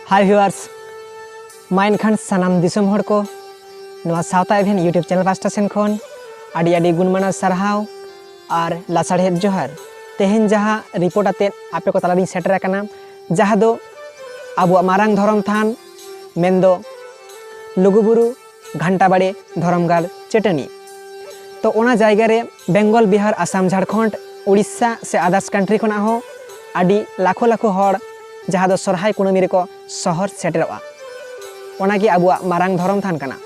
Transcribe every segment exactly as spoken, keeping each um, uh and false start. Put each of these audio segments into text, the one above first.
Hi viewers, ᱢᱟ ᱮᱱᱠᱷᱟᱱ ᱥᱟᱱᱟᱢ ᱫᱤᱥᱚᱢ ᱦᱚᱲ ᱠᱚ ᱱᱚᱣᱟ ᱥᱟᱶᱛᱟ ᱮᱵᱷᱮᱱ YouTube channel ᱯᱟᱥᱴᱟ ᱥᱮᱱ ᱠᱷᱚᱱ ᱟᱹᱰᱤ ᱟᱹᱰᱤ ᱜᱩᱱ ᱢᱟᱱᱟᱣ ᱥᱟᱨᱦᱟᱣ ᱟᱨ ᱞᱟᱥᱟᱲᱦᱮᱫ ᱡᱚᱦᱟᱨ᱾ ᱛᱮᱦᱮᱧ ᱡᱟᱦᱟᱸ ᱨᱤᱯᱳᱨᱴ ᱟᱛᱮᱫ ᱟᱯᱮ ᱠᱚ ᱛᱟᱞᱟᱨᱤᱧ ᱥᱮᱴᱮᱨ ᱟᱠᱟᱱᱟ, ᱡᱟᱦᱟᱸ ᱫᱚ ᱟᱵᱚᱣᱟᱜ ᱢᱟᱨᱟᱝ ᱫᱷᱚᱨᱚᱢ ᱛᱷᱟᱱ ᱢᱮᱱᱫᱚ ᱞᱩᱜᱩᱵᱩᱨᱩ ᱜᱷᱟᱱᱴᱟ ᱵᱟᱲᱮ ᱫᱷᱚᱨᱚᱢ ᱜᱟᱲ ᱪᱟᱹᱴᱟᱹᱱᱤ᱾ ᱛᱚ ᱚᱱᱟ ᱡᱟᱭᱜᱟ ᱨᱮ ᱵᱮᱝᱜᱚᱞ, ᱵᱤᱦᱟᱨ, ᱟᱥᱟᱢ, ᱡᱷᱟᱲᱠᱷᱚᱸᱰ, ᱩᱲᱤᱥᱥᱟ ᱥᱮ others country ᱠᱷᱚᱱᱟᱜ ᱦᱚᱸ ᱟᱹᱰᱤ ᱞᱟᱠᱷᱚ ᱞᱟᱠᱷᱚ ᱦᱚᱲ ᱡᱟᱦᱟᱸ ᱫᱚ ᱥᱚᱨᱦᱟᱭ ᱠᱩᱱᱟᱹᱢᱤ ᱨᱮᱠᱚ ᱥᱚᱦᱚᱨ ᱥᱮᱴᱮᱨᱚᱜᱼᱟ᱾ ᱚᱱᱟᱜᱮ ᱟᱵᱚᱣᱟᱜ ᱢᱟᱨᱟᱝ ᱫᱷᱚᱨᱚᱢ ᱛᱷᱟᱱ ᱠᱟᱱᱟ᱾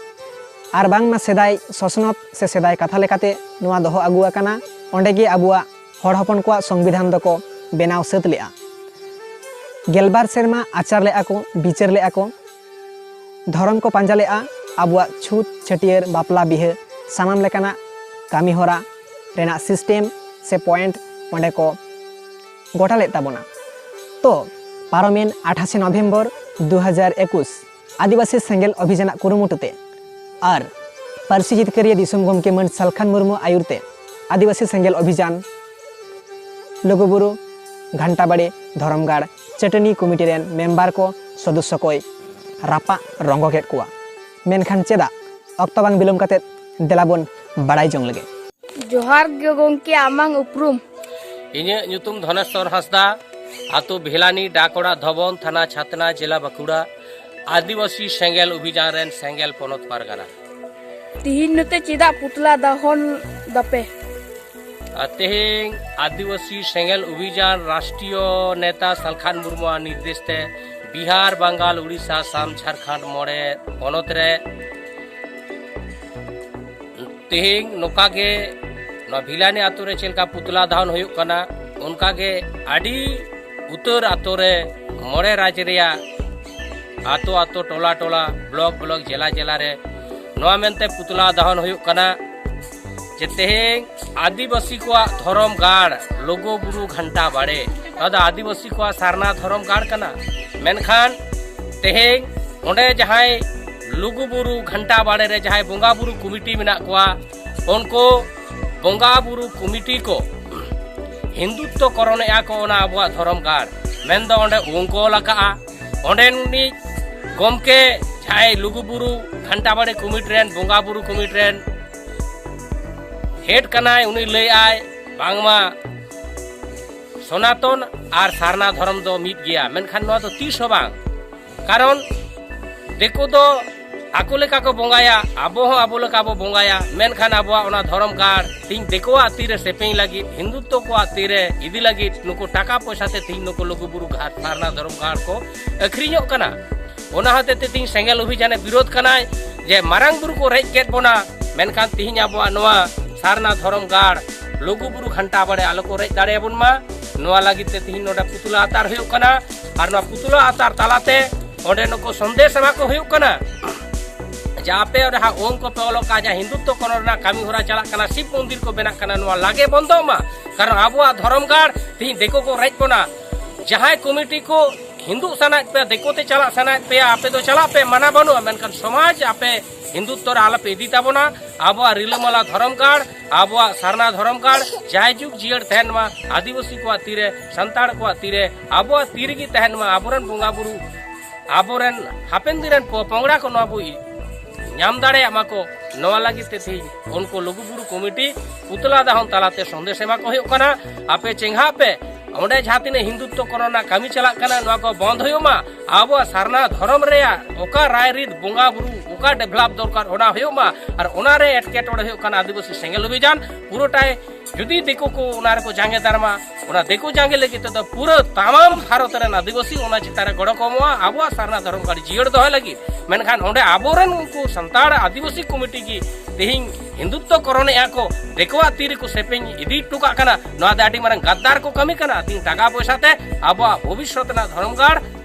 ᱟᱨ ᱵᱟᱝᱢᱟ ᱥᱮᱫᱟᱭ ᱥᱚᱥᱱᱚᱛ ᱥᱮ ᱥᱮᱫᱟᱭ ᱠᱟᱛᱷᱟ ᱞᱮᱠᱟᱛᱮ ᱱᱚᱣᱟ ᱫᱚᱦᱚ ᱟᱹᱜᱩ ᱟᱠᱟᱱᱟ᱾ ᱚᱸᱰᱮ ᱜᱮ ᱟᱵᱚᱣᱟᱜ ᱦᱚᱲ ᱦᱚᱯᱚᱱ ᱠᱚᱣᱟᱜ ᱥᱚᱝᱵᱤᱫᱷᱟᱱ ᱫᱚᱠᱚ ᱵᱮᱱᱟᱣ ᱥᱟᱹᱛ ᱞᱮᱜᱼᱟ᱾ ᱜᱮᱞᱵᱟᱨ ᱥᱮᱨᱢᱟ ᱟᱪᱟᱨ ᱞᱮᱜᱼᱟ ᱠᱚ, ᱵᱤᱪᱟᱹᱨ ᱞᱮᱜᱼᱟ ᱠᱚ, ᱫᱷᱚᱨᱚᱢ ᱠᱚ ᱯᱟᱸᱡᱟ ᱞᱮᱜᱼᱟ᱾ ᱟᱵᱚᱣᱟᱜ ᱪᱷᱩᱛ, ᱪᱷᱟᱹᱴᱭᱟᱹᱨ, ᱵᱟᱯᱞᱟ, ᱵᱤᱦᱟᱹ, ᱥᱟᱱᱟᱢ ᱞᱮᱠᱟᱱᱟᱜ ᱠᱟᱹᱢᱤ ᱦᱚᱨᱟ ᱨᱮᱱᱟᱜ ᱥᱤᱥᱴᱮᱢ ᱥᱮ ᱯᱚᱭᱮᱱᱴ ᱚᱸᱰᱮ ᱠᱚ ᱜᱚᱴᱟ ᱞᱮᱫ ᱛᱟᱵᱚᱱᱟ᱾ ᱛᱚ ᱯᱟᱨᱚᱢᱮᱱ ᱟᱴᱷᱟᱥᱮ ᱱᱚᱵᱷᱮᱢᱵᱚᱨ ᱫᱩ ᱦᱟᱡᱟᱨ ᱮᱠᱩᱥ ᱟᱹᱫᱤᱵᱟᱹᱥᱤ ᱥᱮᱸᱜᱮᱞ ᱚᱵᱷᱤᱡᱟᱱᱟᱜ ᱠᱩᱨᱩᱢᱩᱴᱩ ᱛᱮ ᱟᱨ ᱯᱟᱹᱨᱥᱤ ᱡᱤᱛᱠᱟᱹᱨᱤᱭᱟᱹ ᱫᱤᱥᱚᱢ ᱜᱚᱢᱠᱮ ᱢᱟᱹᱱ ᱥᱟᱞᱠᱷᱟᱱ ᱢᱩᱨᱢᱩ ᱟᱭᱩᱨ ᱛᱮ ᱟᱹᱫᱤᱵᱟᱹᱥᱤ ᱥᱮᱸᱜᱮᱞ ᱚᱵᱷᱤᱡᱟᱱ ᱞᱩᱜᱩᱵᱩᱨᱩ ᱜᱷᱟᱱᱴᱟᱵᱟᱲᱤ ᱫᱷᱚᱨᱚᱢ ᱜᱟᱲ ᱪᱟᱹᱴᱟᱹᱱᱤ ᱠᱚᱢᱤᱴᱤ ᱨᱮᱱ ᱢᱮᱢᱵᱟᱨ ᱠᱚ ᱥᱚᱫᱚᱥᱥᱚ ᱠᱚᱭ ᱨᱟᱯᱟᱜ ᱨᱚᱝᱜᱚ ᱠᱮᱫ ᱠᱚᱣᱟ᱾ ᱢᱮᱱᱠᱷᱟᱱ ᱪᱮᱫᱟᱜ? ᱚᱠᱛᱚ ᱵᱟᱝ ᱵᱤᱞᱚᱢ ᱠᱟᱛᱮ ᱫᱮᱞᱟ ᱵᱚᱱ ᱵᱟᱲᱟᱭ ᱡᱚᱝ ᱞᱮᱜᱮ᱾ ᱡᱚᱦᱟᱨ ᱜᱮ ᱜᱚᱢᱠᱮ, ᱟᱢᱟᱝ ᱩᱯᱨᱩᱢ? ᱤᱧᱟᱹᱜ ᱧᱩᱛᱩᱢ ᱫᱷᱚᱱᱮᱥᱣᱚᱨ ᱦᱟᱸᱥᱫᱟ, ᱟᱛᱳ ᱵᱷᱤᱞᱟᱱᱤ, ᱰᱟᱠ ᱚᱲᱟᱜ ᱫᱷᱚᱵᱚᱱ, ᱛᱷᱟᱱᱟ ᱪᱷᱟᱛᱱᱟ, ᱡᱮᱞᱟ ᱵᱟᱸᱠᱩᱲᱟ᱾ ᱟᱹᱫᱤᱵᱟᱹᱥᱤ ᱥᱮᱸᱜᱮᱞ ᱚᱵᱷᱤᱡᱟᱱ ᱨᱮᱱ ᱥᱮᱸᱜᱮᱞ ᱯᱚᱱᱚᱛ ᱯᱟᱨᱜᱟᱱᱟ᱾ ᱛᱤᱦᱤᱧ ᱱᱚᱛᱮ ᱪᱮᱫᱟᱜ ᱯᱩᱛᱞᱟ ᱫᱟᱦᱚᱱ ᱫᱟᱯᱮ? ᱟᱨ ᱛᱮᱦᱮᱧ ᱟᱹᱫᱤᱵᱟᱹᱥᱤ ᱥᱮᱸᱜᱮᱞ ᱚᱵᱷᱤᱡᱟᱱ ᱨᱟᱥᱴᱨᱤᱭᱚ ᱱᱮᱛᱟ ᱥᱟᱞᱠᱷᱟᱱ ᱢᱩᱨᱢᱩᱣᱟᱜ ᱱᱤᱨᱫᱮᱥ ᱛᱮ ᱵᱤᱦᱟᱨ, ᱵᱟᱝᱜᱟᱞ, ᱩᱲᱤᱥᱥᱟ, ᱟᱥᱟᱢ, ᱡᱷᱟᱲᱠᱷᱚᱸᱰ ᱢᱚᱬᱮ ᱯᱚᱱᱚᱛ ᱨᱮ ᱛᱮᱦᱮᱧ ᱱᱚᱝᱠᱟ ᱜᱮ ᱱᱚᱣᱟ ᱵᱷᱤᱞᱟᱱᱤ ᱟᱛᱳ ᱨᱮ ᱪᱮᱫ ᱞᱮᱠᱟ ᱯᱩᱛᱞᱟ ᱫᱟᱦᱚᱱ ᱦᱩᱭᱩᱜ ᱠᱟᱱᱟ, ᱚᱱᱠᱟ ᱜᱮ ᱟᱹᱰᱤ ᱩᱛᱟᱹᱨ ᱟᱛᱳ ᱨᱮ ᱢᱚᱬᱮ ᱨᱟᱡᱽ ᱨᱮᱭᱟᱜ ᱟᱛᱳ ᱟᱛᱳ, ᱴᱚᱞᱟ ᱴᱚᱞᱟ, ᱵᱞᱚᱠ ᱵᱞᱚᱠ, ᱡᱮᱞᱟ ᱡᱮᱞᱟ ᱨᱮ ᱱᱚᱣᱟ ᱢᱮᱱᱛᱮ ᱯᱩᱛᱞᱟ ᱫᱟᱦᱚᱱ ᱦᱩᱭᱩᱜ ᱠᱟᱱᱟ ᱡᱮ ᱛᱮᱦᱮᱧ ᱟᱹᱫᱤᱵᱟᱹᱥᱤ ᱠᱚᱣᱟᱜ ᱫᱷᱚᱨᱚᱢ ᱜᱟᱲ ᱞᱩᱜᱩ ᱵᱩᱨᱩ ᱜᱷᱟᱱᱴᱟ ᱵᱟᱲᱮ, ᱱᱚᱣᱟ ᱫᱚ ᱟᱹᱫᱤᱵᱟᱹᱥᱤ ᱠᱚᱣᱟᱜ ᱥᱟᱨᱱᱟ ᱫᱷᱚᱨᱚᱢ ᱜᱟᱲ ᱠᱟᱱᱟ᱾ ᱢᱮᱱᱠᱷᱟᱱ ᱛᱮᱦᱮᱧ ᱚᱸᱰᱮ ᱡᱟᱦᱟᱸᱭ ᱞᱩᱜᱩ ᱵᱩᱨᱩ ᱜᱷᱟᱱᱴᱟ ᱵᱟᱲᱮ ᱨᱮ ᱡᱟᱦᱟᱸᱭ ᱵᱚᱸᱜᱟ ᱵᱩᱨᱩ ᱠᱚᱢᱤᱴᱤ ᱢᱮᱱᱟᱜ ᱠᱚᱣᱟ, ᱩᱱᱠᱩ ᱵᱚᱸᱜᱟ ᱵᱩᱨᱩ ᱠᱚᱢᱤᱴᱤ ᱠᱚ ᱦᱤᱱᱫᱩᱛᱛᱚ ᱠᱚᱨᱚᱱᱮᱜᱼᱟ ᱠᱚ ᱚᱱᱟ ᱟᱵᱚᱣᱟᱜ ᱫᱷᱚᱨᱚᱢ ᱜᱟᱲ᱾ ᱢᱮᱱᱫᱚ ᱚᱸᱰᱮ ᱩᱝᱠᱚ ᱚᱞ ᱟᱠᱟᱜᱼᱟ, ᱚᱸᱰᱮᱱᱤᱡ ᱜᱚᱢᱠᱮ ᱡᱟᱦᱟᱸᱭ ᱞᱩᱜᱩᱵᱩᱨᱩ ᱜᱷᱟᱱᱴᱟ ᱵᱟᱲᱮ ᱠᱚᱢᱤᱴᱤ ᱨᱮᱱ, ᱵᱚᱸᱜᱟ ᱵᱩᱨᱩ ᱠᱚᱢᱤᱴᱤ ᱨᱮᱱ ᱦᱮᱰ ᱠᱟᱱᱟᱭ, ᱩᱱᱤ ᱞᱟᱹᱭᱟᱭ ᱵᱟᱝᱢᱟ ᱥᱚᱱᱟᱛᱚᱱ ᱟᱨ ᱥᱟᱨᱱᱟ ᱫᱷᱚᱨᱚᱢ ᱫᱚ ᱢᱤᱫ ᱜᱮᱭᱟ, ᱢᱮᱱᱠᱷᱟᱱ ᱱᱚᱣᱟ ᱫᱚ ᱛᱤᱥ ᱦᱚᱸ ᱵᱟᱝ᱾ ᱠᱟᱨᱚᱱ ᱫᱤᱠᱩ ᱫᱚ ᱟᱠᱚ ᱞᱮᱠᱟ ᱠᱚ ᱵᱚᱸᱜᱟᱭᱟ, ᱟᱵᱚ ᱦᱚᱸ ᱟᱵᱚ ᱞᱮᱠᱟ ᱵᱚ ᱵᱚᱸᱜᱟᱭᱟ, ᱢᱮᱱᱠᱷᱟᱱ ᱟᱵᱚᱣᱟᱜ ᱚᱱᱟ ᱫᱷᱚᱨᱚᱢ ᱜᱟᱲ ᱛᱤᱦᱤᱧ ᱫᱤᱠᱩᱣᱟᱜ ᱛᱤᱨᱮ ᱥᱮᱯᱮᱧ ᱞᱟᱹᱜᱤᱫ, ᱦᱤᱱᱫᱩᱛᱛᱚ ᱠᱚᱣᱟᱜ ᱛᱤᱨᱮ ᱤᱫᱤ ᱞᱟᱹᱜᱤᱫ ᱱᱩᱠᱩ ᱴᱟᱠᱟ ᱯᱚᱭᱥᱟ ᱛᱮ ᱛᱤᱦᱤᱧ ᱱᱩᱠᱩ ᱞᱩᱜᱩᱵᱩᱨᱩ ᱜᱷᱟᱴ ᱥᱟᱨᱱᱟ ᱫᱷᱚᱨᱚᱢ ᱜᱟᱲ ᱠᱚ ᱟᱹᱠᱷᱨᱤᱧᱚᱜ ᱠᱟᱱᱟ᱾ ᱚᱱᱟ ᱦᱚᱛᱮ ᱛᱮ ᱛᱤᱦᱤᱧ ᱥᱮᱸᱜᱮᱞ ᱚᱵᱷᱤᱡᱟᱱᱮ ᱵᱤᱨᱳᱫᱷ ᱠᱟᱱᱟᱭ ᱡᱮ ᱢᱟᱨᱟᱝ ᱵᱩᱨᱩ ᱠᱚ ᱨᱮᱡ ᱠᱮᱫ ᱵᱚᱱᱟ, ᱢᱮᱱᱠᱷᱟᱱ ᱛᱤᱦᱤᱧ ᱟᱵᱚᱣᱟᱜ ᱱᱚᱣᱟ ᱥᱟᱨᱱᱟ ᱫᱷᱚᱨᱚᱢ ᱜᱟᱲ ᱞᱩᱜᱩᱵᱩᱨᱩ ᱜᱷᱟᱱᱴᱟ ᱵᱟᱲᱮ ᱟᱞᱚ ᱠᱚ ᱨᱮᱡ ᱫᱟᱲᱮᱭᱟᱵᱚᱱ ᱢᱟ, ᱱᱚᱣᱟ ᱞᱟᱹᱜᱤᱫ ᱛᱮ ᱛᱤᱦᱤᱧ ᱱᱚᱰᱮ ᱯᱩᱛᱞᱟ ᱟᱛᱟᱨ ᱦᱩᱭᱩᱜ ᱠᱟᱱᱟ᱾ ᱟᱨ ᱱᱚᱣᱟ ᱯᱩᱛᱞᱟ ᱟᱛᱟᱨ ᱛᱟᱞᱟᱛᱮ ᱚᱸᱰᱮ ᱱᱩᱠᱩ ᱥᱚᱱᱫᱮᱥ ᱮᱢᱟ ᱠᱚ ᱦᱩᱭᱩᱜ ᱠᱟᱱᱟ ᱡᱮ ᱟᱯᱮ ᱚᱸᱰᱮ ᱦᱟᱸᱜ ᱳᱢ ᱠᱚᱯᱮ ᱚᱞᱚᱜ ᱠᱟᱜᱼᱟ, ᱡᱟᱦᱟᱸ ᱦᱤᱱᱫᱩᱛᱛᱚ ᱠᱚᱨᱚᱱ ᱨᱮᱱᱟᱜ ᱠᱟᱹᱢᱤ ᱦᱚᱨᱟ ᱪᱟᱞᱟᱜ ᱠᱟᱱᱟ, ᱥᱤᱵ ᱢᱚᱱᱫᱤᱨ ᱠᱚ ᱵᱮᱱᱟᱜ ᱠᱟᱱᱟ, ᱱᱚᱣᱟ ᱞᱟᱜᱮ ᱵᱚᱱᱫᱚᱜ ᱢᱟ᱾ ᱠᱟᱨᱚᱱ ᱟᱵᱚᱣᱟᱜ ᱫᱷᱚᱨᱚᱢ ᱜᱟᱲ ᱛᱤᱦᱤᱧ ᱫᱤᱠᱩ ᱠᱚ ᱨᱮᱡ ᱵᱚᱱᱟ᱾ ᱡᱟᱦᱟᱸᱭ ᱠᱚᱢᱤᱴᱤ ᱠᱚ ᱦᱤᱱᱫᱩ ᱥᱟᱱᱟᱭᱮᱫ ᱯᱮᱭᱟ, ᱫᱤᱠᱩ ᱛᱮ ᱪᱟᱞᱟᱜ ᱥᱟᱱᱟᱭᱮᱫ ᱯᱮᱭᱟ, ᱟᱯᱮ ᱫᱚ ᱪᱟᱞᱟᱜ ᱯᱮ, ᱢᱟᱱᱟ ᱵᱟᱹᱱᱩᱜᱼᱟ, ᱢᱮᱱᱠᱷᱟᱱ ᱥᱚᱢᱟᱡᱽ ᱟᱯᱮ ᱦᱤᱱᱫᱩᱛᱛᱚ ᱨᱮ ᱟᱞᱚᱯᱮ ᱤᱫᱤ ᱛᱟᱵᱚᱱᱟ᱾ ᱟᱵᱚᱣᱟᱜ ᱨᱤᱞᱟᱹᱢᱟᱞᱟ ᱫᱷᱚᱨᱚᱢ ᱜᱟᱲ, ᱟᱵᱚᱣᱟᱜ ᱥᱟᱨᱱᱟ ᱫᱷᱚᱨᱚᱢ ᱜᱟᱲ ᱡᱟᱭᱡᱩᱜᱽ ᱡᱤᱭᱟᱹᱲ ᱛᱟᱦᱮᱱ ᱢᱟ, ᱟᱹᱫᱤᱵᱟᱹᱥᱤ ᱠᱚᱣᱟᱜ ᱛᱤᱨᱮ, ᱥᱟᱱᱛᱟᱲ ᱠᱚᱣᱟᱜ ᱛᱤᱨᱮ, ᱟᱵᱚᱣᱟᱜ ᱛᱤ ᱨᱮᱜᱮ ᱛᱟᱦᱮᱱ ᱢᱟ᱾ ᱟᱵᱚᱨᱮᱱ ᱵᱚᱸᱜᱟ ᱵᱩᱨᱩ, ᱟᱵᱚᱨᱮᱱ ᱦᱟᱯᱮᱱ ᱫᱤᱱ ᱨᱮᱱ ᱯᱚ-, ᱯᱚᱝᱲᱟ ᱠᱚ ᱱᱚᱣᱟ ᱵᱚ ᱧᱟᱢ ᱫᱟᱲᱮᱭᱟᱜ ᱢᱟ ᱠᱚ, ᱱᱚᱣᱟ ᱞᱟᱹᱜᱤᱫ ᱛᱮ ᱛᱮᱦᱮᱧ ᱩᱱᱠᱩ ᱞᱩᱜᱩᱵᱩᱨᱩ ᱠᱚᱢᱤᱴᱤ ᱯᱩᱛᱞᱟ ᱫᱟᱦᱚᱱ ᱛᱟᱞᱟᱛᱮ ᱥᱚᱱᱫᱮᱥ ᱮᱢᱟ ᱠᱚ ᱦᱩᱭᱩᱜ ᱠᱟᱱᱟ᱾ ᱟᱯᱮ ᱪᱮᱸᱜᱷᱟᱜ ᱯᱮ, ᱚᱸᱰᱮ ᱡᱟᱦᱟᱸ ᱛᱤᱱᱟᱹᱜ ᱦᱤᱱᱫᱩᱛᱛᱚ ᱠᱚᱨᱚᱱ ᱨᱮᱱᱟᱜ ᱠᱟᱹᱢᱤ ᱪᱟᱞᱟᱜ ᱠᱟᱱᱟ, ᱱᱚᱣᱟ ᱠᱚ ᱵᱚᱱᱫ ᱦᱩᱭᱩᱜ ᱢᱟ᱾ ᱟᱵᱚᱣᱟᱜ ᱥᱟᱨᱱᱟ ᱫᱷᱚᱨᱚᱢ ᱨᱮᱭᱟᱜ ᱚᱠᱟ ᱨᱟᱭᱨᱤᱛ, ᱵᱚᱸᱜᱟ ᱵᱩᱨᱩ, ᱚᱠᱟ ᱰᱮᱵᱷᱞᱚᱯ ᱫᱚᱨᱠᱟᱨ, ᱚᱱᱟ ᱦᱩᱭᱩᱜ ᱢᱟ᱾ ᱟᱨ ᱚᱱᱟᱨᱮ ᱮᱴᱠᱮᱴᱚᱬᱮ ᱦᱩᱭᱩᱜ ᱠᱟᱱᱟ ᱟᱹᱫᱤᱵᱟᱹᱥᱤ ᱥᱮᱸᱜᱮᱞ ᱚᱵᱷᱤᱡᱟᱱ ᱯᱩᱨᱟᱹᱴᱟᱭ᱾ ᱡᱩᱫᱤ ᱫᱤᱠᱩ ᱠᱚ ᱚᱱᱟ ᱨᱮᱠᱚ ᱡᱟᱸᱜᱮ ᱫᱟᱨᱟᱢᱟ, ᱚᱱᱟ ᱫᱤᱠᱩ ᱡᱟᱸᱜᱮ ᱞᱟᱹᱜᱤᱫ ᱛᱮᱫᱚ ᱯᱩᱨᱟᱹ ᱛᱟᱢᱟᱢ ᱵᱷᱟᱨᱚᱛ ᱨᱮᱱ ᱟᱹᱫᱤᱵᱟᱹᱥᱤ ᱚᱱᱟ ᱪᱮᱛᱟᱱ ᱨᱮ ᱜᱚᱲᱚ ᱠᱚ ᱮᱢᱚᱜᱼᱟ, ᱟᱵᱚᱣᱟᱜ ᱥᱟᱨᱱᱟ ᱫᱷᱚᱨᱚᱢ ᱜᱟᱲ ᱡᱤᱭᱟᱹᱲ ᱫᱚᱦᱚᱭ ᱞᱟᱹᱜᱤᱫ᱾ ᱢᱮᱱᱠᱷᱟᱱ ᱚᱸᱰᱮ ᱟᱵᱚᱨᱮᱱ ᱩᱱᱠᱩ ᱥᱟᱱᱛᱟᱲ ᱟᱹᱫᱤᱵᱟᱹᱥᱤ ᱠᱚᱢᱤᱴᱤ ᱜᱮ ᱛᱮᱦᱮᱧ ᱦᱤᱱᱫᱩᱛᱛᱚ ᱠᱚᱨᱚᱱᱮᱜᱼᱟ ᱠᱚ, ᱫᱤᱠᱩᱣᱟᱜ ᱛᱤ ᱨᱮᱠᱚ ᱥᱮᱯᱮᱧ ᱤᱫᱤ ᱦᱚᱴᱚ ᱠᱟᱜ ᱠᱟᱱᱟ᱾ ᱱᱚᱣᱟ ᱫᱚ ᱟᱹᱰᱤ ᱢᱟᱨᱟᱝ ᱜᱟᱫᱫᱟᱨ ᱠᱚ ᱠᱟᱹᱢᱤ ᱠᱟᱱᱟ᱾ ᱛᱮᱦᱮᱧ ᱴᱟᱠᱟ ᱯᱚᱭᱥᱟ ᱛᱮ ᱟᱵᱚᱣᱟᱜ ᱵᱷᱚᱵᱤᱥᱥᱚᱛ ᱨᱮᱱᱟᱜ ᱫᱷᱚᱨᱚᱢ ᱜᱟᱲ,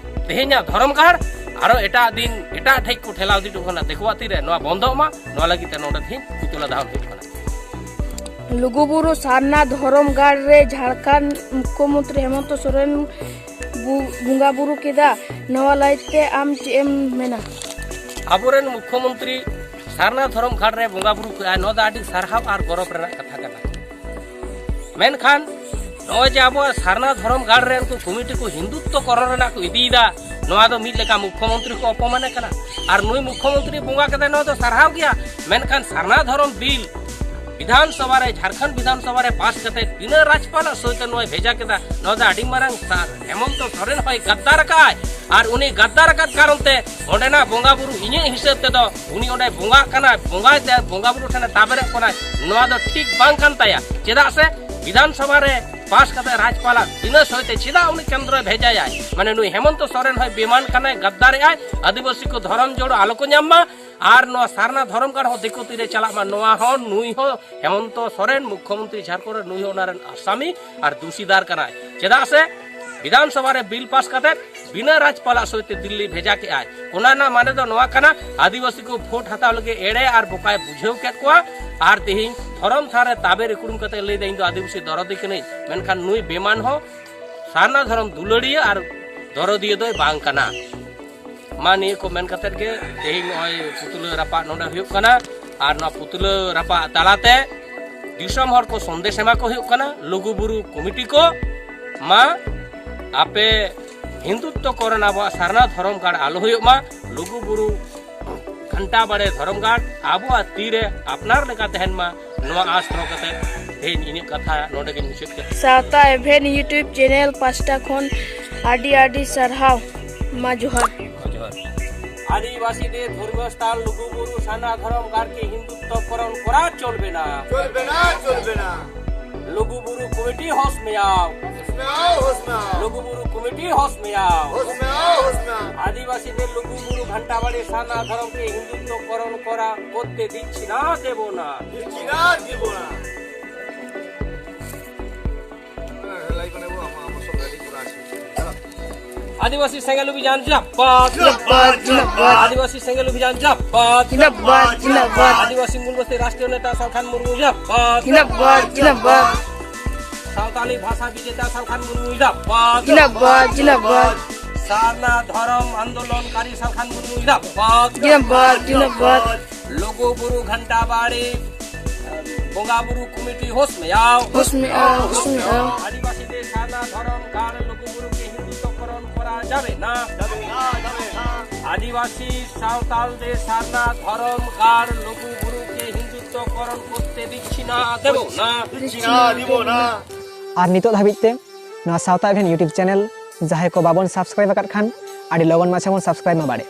ᱛᱮᱦᱮᱧᱟᱜ ᱫᱷᱚᱨᱚᱢ ᱜᱟᱲ ᱟᱨᱚ ᱮᱴᱟᱜ ᱫᱤᱱ ᱮᱴᱟᱜ ᱴᱷᱮᱡ ᱠᱚ ᱴᱷᱮᱞᱟᱣ ᱤᱫᱤ ᱦᱚᱴᱚ ᱠᱟᱱᱟ ᱫᱤᱠᱩᱣᱟᱜ ᱛᱤ ᱨᱮ, ᱱᱚᱣᱟ ᱵᱚᱱᱫᱚᱜ ᱢᱟ᱾ ᱱᱚᱣᱟ ᱞᱟᱹᱜᱤᱫ ᱛᱮ ᱱᱚᱰᱮ ᱛᱮᱦᱮᱧ ᱯᱩᱛᱞᱟ ᱫᱟᱦᱚᱱ ᱦᱩᱭᱩᱜ ᱠᱟᱱᱟ᱾ ᱞᱩᱜᱩᱵᱩᱨᱩ ᱥᱟᱨᱱᱟ ᱫᱷᱚᱨᱚᱢ ᱜᱟᱲ ᱨᱮ ᱡᱷᱟᱲᱠᱷᱚᱸᱰ ᱢᱩᱠᱷᱭᱚᱢᱚᱱᱛᱨᱤ ᱦᱮᱢᱚᱱᱛᱚ ᱥᱚᱨᱮᱱ ᱵᱚᱸᱜᱟ ᱵᱩᱨᱩ ᱠᱮᱫᱟ, ᱱᱚᱣᱟ ᱞᱟᱹᱭᱛᱮ ᱟᱢ ᱪᱮᱫ ᱮᱢ ᱢᱮᱱᱟ? ᱟᱵᱚᱨᱮᱱ ᱢᱩᱠᱷᱭᱚᱢᱚᱱᱛᱨᱤ ᱥᱟᱨᱱᱟ ᱫᱷᱚᱨᱚᱢ ᱜᱟᱲ ᱨᱮ ᱵᱚᱸᱜᱟ ᱵᱩᱨᱩ ᱠᱮᱫᱟ, ᱱᱚᱣᱟ ᱫᱚ ᱟᱹᱰᱤ ᱥᱟᱨᱦᱟᱣ ᱟᱨ ᱜᱚᱨᱚᱵᱽ ᱨᱮᱱᱟᱜ ᱠᱟᱛᱷᱟ ᱠᱟᱱᱟ᱾ ᱢᱮᱱᱠᱷᱟᱱ ᱱᱚᱜᱼᱚᱭ ᱡᱮ ᱟᱵᱚᱣᱟᱜ ᱥᱟᱨᱱᱟ ᱫᱷᱚᱨᱚᱢ ᱜᱟᱲ ᱨᱮ ᱩᱱᱠᱩ ᱠᱚᱢᱤᱴᱤ ᱠᱚ ᱦᱤᱱᱫᱩᱛᱛᱚ ᱠᱚᱨᱚᱱ ᱨᱮᱱᱟᱜ ᱠᱚ ᱤᱫᱤᱭᱮᱫᱟ, ᱱᱚᱣᱟ ᱫᱚ ᱢᱤᱫ ᱞᱮᱠᱟ ᱢᱩᱠᱷᱭᱚᱢᱚᱱᱛᱨᱤ ᱠᱚ ᱚᱯᱚᱢᱟᱱᱮ ᱠᱟᱱᱟ᱾ ᱟᱨ ᱱᱩᱭ ᱢᱩᱠᱷᱭᱚᱢᱚᱱᱛᱨᱤ ᱵᱚᱸᱜᱟ ᱠᱮᱫᱟᱭ, ᱱᱚᱣᱟ ᱫᱚ ᱥᱟᱨᱦᱟᱣ ᱜᱮᱭᱟ, ᱢᱮᱱᱠᱷᱟᱱ ᱥᱟᱨᱱᱟ ᱫᱷᱚᱨᱚᱢ ᱵᱤᱞ ᱵᱤᱫᱷᱟᱱ ᱥᱚᱵᱷᱟ ᱨᱮ, ᱡᱷᱟᱲᱠᱷᱚᱸᱰ ᱵᱤᱫᱷᱟᱱ ᱥᱚᱵᱷᱟ ᱨᱮ ᱯᱟᱥ ᱠᱟᱛᱮ ᱵᱤᱱᱟᱹ ᱨᱟᱡᱽᱯᱟᱞᱟᱜ ᱥᱳᱭ ᱛᱮ ᱱᱚᱣᱟᱭ ᱵᱷᱮᱡᱟ ᱠᱮᱫᱟ᱾ ᱱᱚᱣᱟ ᱫᱚ ᱟᱹᱰᱤ ᱢᱟᱨᱟᱝ ᱥᱟ-, ᱦᱮᱢᱚᱱᱛᱚ ᱥᱚᱨᱮᱱ ᱦᱚᱸᱭ ᱜᱟᱫᱫᱟᱨ ᱟᱠᱟᱫᱼᱟᱭ᱾ ᱟᱨ ᱩᱱᱤ ᱜᱟᱫᱫᱟᱨ ᱟᱠᱟᱫ ᱠᱟᱨᱚᱱ ᱛᱮ ᱚᱸᱰᱮᱱᱟᱜ ᱵᱚᱸᱜᱟ ᱵᱩᱨᱩ ᱤᱧᱟᱹᱜ ᱦᱤᱥᱟᱹᱵ ᱛᱮᱫᱚ ᱩᱱᱤ ᱚᱸᱰᱮ ᱵᱚᱸᱜᱟᱜ ᱠᱟᱱᱟᱭ, ᱵᱚᱸᱜᱟᱭ ᱛᱮ ᱵᱚᱸᱜᱟ ᱵᱩᱨᱩ ᱴᱷᱮᱱᱮ ᱛᱟᱵᱮᱨᱚᱜ ᱠᱟᱱᱟᱭ, ᱱᱚᱣᱟ ᱫᱚ ᱴᱷᱤᱠ ᱵᱟᱝ ᱠᱟᱱ ᱛᱟᱭᱟ᱾ ᱪᱮᱫᱟᱜ ᱥᱮ ᱵᱤᱫᱷᱟᱱ ᱥᱚᱵᱷᱟ ᱨᱮ ᱯᱟᱥ ᱠᱟᱛᱮ ᱨᱟᱡᱽᱯᱟᱞᱟᱜ ᱵᱤᱱᱟᱹ ᱥᱳᱭ ᱛᱮ ᱪᱮᱫᱟᱜ ᱩᱱᱤ ᱠᱮᱱᱫᱨᱚᱭ ᱵᱷᱮᱡᱟᱭᱟᱭ? ᱢᱟᱱᱮ ᱱᱩᱭ ᱦᱮᱢᱚᱱᱛᱚ ᱥᱚᱨᱮᱱ ᱦᱚᱸᱭ ᱵᱮᱢᱟᱱ ᱠᱟᱱᱟᱭ, ᱜᱟᱫᱫᱟᱨᱮᱜᱼᱟᱭ᱾ ᱟᱹᱫᱤᱵᱟᱹᱥᱤ ᱠᱚ ᱫᱷᱚᱨᱚᱢ ᱡᱳᱲ ᱟᱞᱚ ᱠᱚ ᱧᱟᱢ ᱢᱟ, ᱟᱨ ᱱᱚᱣᱟ ᱥᱟᱨᱱᱟ ᱫᱷᱚᱨᱚᱢ ᱜᱟᱲ ᱦᱚᱸ ᱫᱤᱠᱩ ᱛᱤᱨᱮ ᱪᱟᱞᱟᱜ ᱢᱟ, ᱱᱚᱣᱟ ᱦᱚᱸ ᱱᱩᱭ ᱦᱚᱸ ᱦᱮᱢᱚᱱᱛᱚ ᱥᱚᱨᱮᱱ ᱢᱩᱠᱷᱭᱚᱢᱚᱱᱛᱨᱤ ᱡᱷᱟᱲᱠᱷᱚᱸᱰ ᱨᱮ ᱱᱩᱭ ᱦᱚᱸ ᱚᱱᱟ ᱨᱮᱱ ᱟᱥᱟᱢᱤ ᱟᱨ ᱫᱩᱥᱤᱫᱟᱨ ᱠᱟᱱᱟᱭ᱾ ᱪᱮᱫᱟᱜ ᱥᱮ ᱵᱤᱫᱷᱟᱱ ᱥᱚᱵᱷᱟ ᱨᱮ ᱵᱤᱞ ᱯᱟᱥ ᱠᱟᱛᱮ ᱵᱤᱱᱟᱹ ᱨᱟᱡᱽᱯᱟᱞᱟᱜ ᱥᱳᱭ ᱛᱮ ᱫᱤᱞᱞᱤ ᱵᱷᱮᱡᱟ ᱠᱮᱜᱼᱟᱭ᱾ ᱚᱱᱟ ᱨᱮᱱᱟᱜ ᱢᱟᱱᱮ ᱫᱚ ᱱᱚᱣᱟ ᱠᱟᱱᱟ, ᱟᱹᱫᱤᱵᱟᱹᱥᱤ ᱠᱚ ᱵᱷᱳᱴ ᱦᱟᱛᱟᱣ ᱞᱟᱹᱜᱤᱫ ᱮᱲᱮ ᱟᱨ ᱵᱚᱠᱟᱭ ᱵᱩᱡᱷᱟᱹᱣ ᱠᱮᱫ ᱠᱚᱣᱟ᱾ ᱟᱨ ᱛᱮᱦᱮᱧ ᱫᱷᱚᱨᱚᱢ ᱛᱷᱟᱱ ᱨᱮ ᱛᱟᱵᱮᱨ ᱩᱠᱲᱩᱢ ᱠᱟᱛᱮ ᱞᱟᱹᱭᱫᱟ, "ᱤᱧ ᱫᱚ ᱟᱹᱫᱤᱵᱟᱹᱥᱤ ᱫᱚᱨᱚᱫᱤ ᱠᱟᱹᱱᱟᱹᱧ", ᱢᱮᱱᱠᱷᱟᱱ ᱱᱩᱭ ᱵᱮᱢᱟᱱ ᱦᱚᱸ ᱥᱟᱨᱱᱟ ᱫᱷᱚᱨᱚᱢ ᱫᱩᱞᱟᱹᱲᱤᱭᱟᱹ ᱟᱨ ᱫᱚᱨᱚᱫᱤᱭᱟᱹ ᱫᱚᱭ ᱵᱟᱝ ᱠᱟᱱᱟ᱾ ᱢᱟ ᱱᱤᱭᱟᱹ ᱠᱚ ᱢᱮᱱ ᱠᱟᱛᱮᱫ ᱜᱮ ᱛᱮᱦᱮᱧ ᱱᱚᱜᱼᱚᱭ ᱯᱩᱛᱞᱟᱹ ᱨᱟᱯᱟᱜ ᱱᱚᱰᱮ ᱦᱩᱭᱩᱜ ᱠᱟᱱᱟ᱾ ᱟᱨ ᱱᱚᱣᱟ ᱯᱩᱛᱞᱟᱹ ᱨᱟᱯᱟᱜ ᱛᱟᱞᱟᱛᱮ ᱫᱤᱥᱚᱢ ᱦᱚᱲ ᱠᱚ ᱥᱚᱱᱫᱮᱥ ᱮᱢᱟ ᱠᱚ ᱦᱩᱭᱩᱜ ᱠᱟᱱᱟ, ᱞᱩᱜᱩ ᱵᱩᱨᱩ ᱠᱚᱢᱤᱴᱤ ᱠᱚ, ᱢᱟ ᱟᱯᱮ ᱦᱤᱱᱫᱩᱛᱛᱚ ᱠᱚᱨᱚᱱ ᱟᱵᱚᱣᱟᱜ ᱥᱟᱨᱱᱟ ᱫᱷᱚᱨᱚᱢ ᱜᱟᱲ ᱟᱞᱚ ᱦᱩᱭᱩᱜ ᱢᱟ, ᱞᱩᱜᱩ ᱵᱩᱨᱩ ᱜᱷᱟᱱᱴᱟ ᱵᱟᱲᱮ ᱫᱷᱚᱨᱚᱢ ᱜᱟᱲ ᱟᱵᱚᱣᱟᱜ ᱛᱤᱨᱮ ᱟᱯᱱᱟᱨ ᱞᱮᱠᱟ ᱛᱟᱦᱮᱱ ᱢᱟ, ᱱᱚᱣᱟ ᱟᱸᱥ ᱫᱚᱦᱚ ᱠᱟᱛᱮ ᱛᱮᱦᱮᱧ ᱤᱧᱟᱹᱜ ᱠᱟᱛᱷᱟ ᱱᱚᱰᱮ ᱜᱤᱧ ᱢᱩᱪᱟᱹᱫ ᱠᱮᱫᱟ᱾ ᱥᱟᱶᱛᱟ ᱮᱵᱷᱮᱱ YouTube ᱪᱮᱱᱮᱞ ᱯᱟᱥᱴᱟ ᱠᱷᱚᱱ ᱟᱹᱰᱤ ᱟᱹᱰᱤ ᱥᱟᱨᱦᱟᱣ᱾ ᱢᱟ ᱡᱚᱦᱟᱨ᱾ ᱡᱚᱦᱟᱨ। ᱟᱹᱫᱤᱵᱟᱹᱥᱤ ᱫᱮ ᱫᱷᱚᱨᱢᱤᱭᱚ ᱥᱛᱷᱟᱱ ᱞᱩᱜᱩ ᱵᱩᱨᱩ ᱥᱟᱨᱱᱟ ᱫᱷᱚᱨᱚᱢ ᱜᱟᱲ ᱠᱮ ᱦᱤᱱᱫᱩᱛᱛᱚ ᱠᱚᱨᱚᱱ ᱠᱚᱨᱟ ᱪᱚᱞᱵᱮ ᱱᱟ। ᱪᱚᱞᱵᱮ ᱱᱟ, ᱪᱚᱞᱵᱮ ᱱᱟ। ᱞᱩᱜᱩ ᱵᱩᱨᱩ ᱠᱚᱢᱤᱴᱤ ᱦᱳᱥ ᱢᱮ ᱟᱣ। ᱦᱳᱥ ᱢᱮ ᱟᱣ, ᱦᱳᱥ ᱢᱮ ᱟᱣ। ᱞᱩᱜᱩ ᱵᱩᱨᱩ ᱠᱚᱢᱤᱴᱤ ᱦᱳᱥ ᱢᱮ ᱟᱣ। ᱦᱳᱥ ᱢᱮ ᱟᱣ, ᱦᱳᱥ ᱢᱮ ᱟᱣ। ᱟᱹᱫᱤᱵᱟᱹᱥᱤ ᱫᱮ ᱞᱩᱜᱩ ᱵᱩᱨᱩ ᱜᱷᱟᱱᱴᱟ ᱵᱟᱲᱮ ᱥᱟᱨᱱᱟ ᱫᱷᱚᱨᱚᱢ ᱠᱮ ᱦᱤᱱᱫᱩᱛᱛᱚ ᱠᱚᱨᱚᱱ ᱠᱚᱨᱟ ᱠᱚᱨᱛᱮ ᱫᱤᱪᱪᱷᱤ ᱱᱟ ᱫᱮᱵᱚ ᱱᱟ। ᱫᱤᱪᱪᱷᱤ ᱱᱟ ᱫᱮᱵᱚ ᱱᱟ। ᱟᱹᱫᱤᱵᱟᱹᱥᱤ ᱥᱮᱸᱜᱮᱞ ᱚᱵᱷᱤᱡᱟᱱ ᱡᱤᱱᱫᱟᱵᱟᱫ। ᱡᱤᱱᱫᱟᱵᱟᱫ, ᱡᱤᱱᱫᱟᱵᱟᱫ। ᱟᱹᱫᱤᱵᱟᱹᱥᱤ ᱥᱮᱸᱜᱮᱞ ᱚᱵᱷᱤᱡᱟᱱ ᱡᱤᱱᱫᱟᱵᱟᱫ। ᱡᱤᱱᱫᱟᱵᱟᱫ, ᱡᱤᱱᱫᱟᱵᱟᱫ। ᱟᱹᱫᱤᱵᱟᱹᱥᱤ ᱢᱩᱞ ᱵᱚᱥᱛᱤ ᱨᱟᱥᱴᱨᱤᱭᱚ ᱱᱮᱛᱟ ᱥᱟᱞᱠᱷᱟᱱ ᱢᱩᱨᱢᱩ ᱡᱤᱱᱫᱟᱵᱟᱫ। ᱡᱤᱱᱫᱟᱵᱟᱫ, ᱡᱤᱱᱫᱟᱵᱟᱫ। ᱥᱟᱶᱛᱟᱞᱤ ᱵᱷᱟᱥᱟ ᱵᱤᱡᱮᱛᱟ ᱥᱟᱞᱠᱷᱟᱱ ᱢᱩᱨᱢᱩ ᱡᱤᱱᱫᱟᱵᱟᱫ। ᱡᱤᱱᱫᱟᱵᱟᱫ, ᱡᱤᱱᱫᱟᱵᱟᱫ। ᱥᱟᱨᱱᱟ ᱫᱷᱚᱨᱚᱢ ᱟᱱᱫᱳᱞᱚᱱᱠᱟᱨᱤ ᱥᱟᱞᱠᱷᱟᱱ ᱢᱩᱨᱢᱩ ᱡᱤᱱᱫᱟᱵᱟᱫ। ᱡᱤᱱᱫᱟᱵᱟᱫ, ᱡᱤᱱᱫᱟᱵᱟᱫ। ᱞᱩᱜᱩ ᱵᱩᱨᱩ ᱜᱷᱟᱱᱴᱟ ᱵᱟᱲᱮ ᱵᱚᱸᱜᱟ ᱵᱩᱨᱩ ᱠᱚᱢᱤᱴᱤ ᱦᱳᱥ ᱢᱮ ᱟᱣ। ᱦᱳᱥ ᱢᱮ ᱟᱣ, ᱦᱳᱥ ᱢᱮ ᱟᱣ। ᱟᱹᱫᱤᱵᱟᱹᱥᱤ ᱫᱮ ᱥᱟᱨᱱᱟ ᱫᱷᱚᱨᱚᱢ ᱜᱟᱲ ᱞᱩᱜᱩ ᱵᱩᱨᱩ ᱠᱮ ᱦᱤᱱᱫᱩᱛᱛᱚ ᱠᱚᱨᱚᱱ ᱠᱚᱨᱟ যাবে না। যাবে না, যাবে না। আদিবাসী সাঁওতালদের সারনা ধর্ম গাড় লঘু গুরুকে হিন্দুত্বকরণ করতে দিচ্ছি না, দেব না। দিচ্ছি না, দিব না। ᱟᱨ ᱱᱤᱛᱚᱜ ᱫᱷᱟᱹᱵᱤᱡ ᱛᱮ ᱱᱚᱣᱟ ᱥᱟᱶᱛᱟ ᱮᱵᱷᱮᱱ YouTube ᱪᱮᱱᱮᱞ ᱡᱟᱦᱟᱸᱭ ᱠᱚ ᱵᱟᱵᱚᱱ ᱥᱟᱵᱥᱠᱨᱟᱭᱤᱵ ᱟᱠᱟᱫ ᱠᱷᱟᱱ, ᱟᱹᱰᱤ ᱞᱚᱜᱚᱱ ᱢᱟᱪᱷᱟ ᱵᱚᱱ ᱥᱟᱵᱥᱠᱨᱟᱭᱤᱵ ᱢᱟ ᱵᱟᱲᱮ᱾